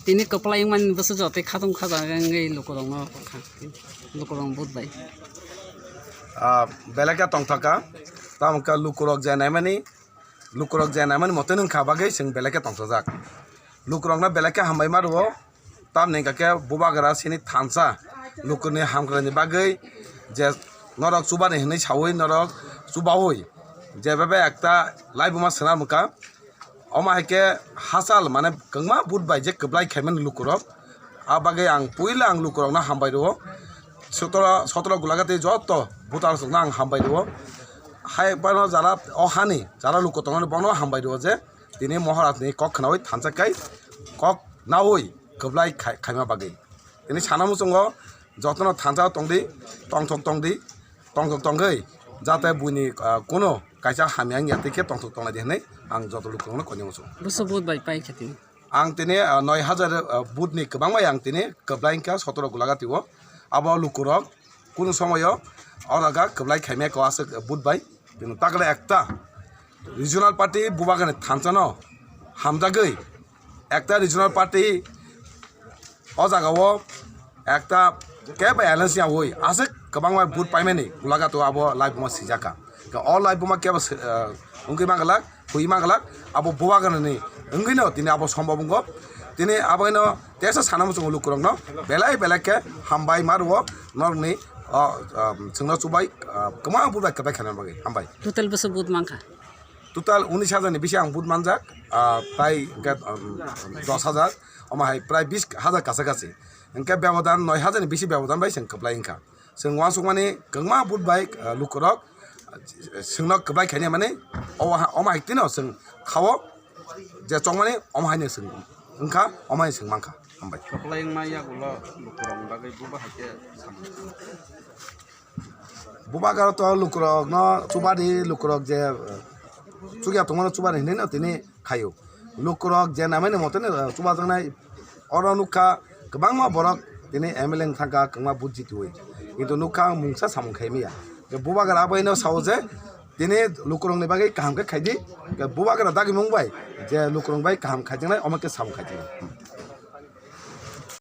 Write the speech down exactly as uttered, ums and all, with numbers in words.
Tini kwplai wngmani bwswk joto khatung khaja wngwi lukurokno kha, lukurok vote bai. Ah, belai khe tongthokha, tamo khe lukurok je naimani, lukurok je naimani mote wngkha bagwi chwng belai khe tongthokjak. Lukurokno belai khe hambai ma rwo, tamni hwnkha khe bubagra chini thansa lukurokni hamkraini bagwi je norok chubani hwnwi saui norok chubaui je bebe ekta laibuma swnam wngkha. Omo hai khe hachal, mane, kwbangma vote bai je kwplai khaimani lukurok. A bagwi ang puila ang lukurokno hambai rwo. Sotoro, sotoro Gulagati joto voter rokno ang hambai rwo. Hai phano jara o hani jara luku tongmani bono hambai rwo je tini Maharajni kok khnaui thansa kai kok naui kwplai khai-, khaima bagwi. Tini sana muchungo jotono thansa tongdi, tongthok tongdi, tongthok tongwi jate buini, ah, kuno kaisa hamya wngya tei khe tongthok tonglai di hwnwi ang joto lukurokno koi muchungo. Bwswk vote bai pai khe tini? Ang tini, ah, noi hajar, ah, vote ni kwbang bai ang tini kwplai wngkha sotoro Gulagati o. Abo lukurok kunu somoyo o jaga kwplai khaimaya ko aswk vote bai. Tini takle ekta regional party bubagrani thansa no hamjagwi ekta regional party o jaga o ekta kebo alliance ya oi aswk kwbangma vote paimani Gulagati o abo laibuma swijaka. O laibuma kebo se-, ah, wngwi manglak, hui manglak, abo bubagrani wngwino tini abo sombobongo. Tini aboino teisa sana muchungo lukurokno belai belai khe hambai ma rwo norokni o, ah, chwngno chubai, ah, kwbangma vote bai kwplai khaina bagwi hambai. Total bwswk vote mankha? Total unis hajar ni bisi ang vote manjak, ah, tai hwnkhe, um, dos hajar, omo hai prai bis hajar kacha kachi. Hwnkhe bebodan noi hajar ni bisi bebodan bai chwng kwplai wngkha. Chwng uansukmani kwbangma vote bai, ah, lukurok, ah, chwngno kwplai khainai mani, omo ha-, omo hai tino chwng khao je chongmani omo haino chwng wngkha, omo haino chwng mankha. Hambai. Kwplai wngma yagulo lukurokni bagwi bubagra hai khe samung. Bubagra to lukurokno chubadi, lukurok je, eh, chukya tongmano chubadi hinwi no tini khaio. Lukurok je namani mote no, eh, chubajaknai oro nukha kwbangma borok tini M L A wng thangkha kwbangma vote jitiui. Kintu nukha ang mungsa samung khaimaya. Je bubagra abaino sao je tini lukurokni bagwi kaham khe khaidi. Je bubagra dagimung bai je lukurok bai kaham khaijaknai omo khe samung khaijaknai.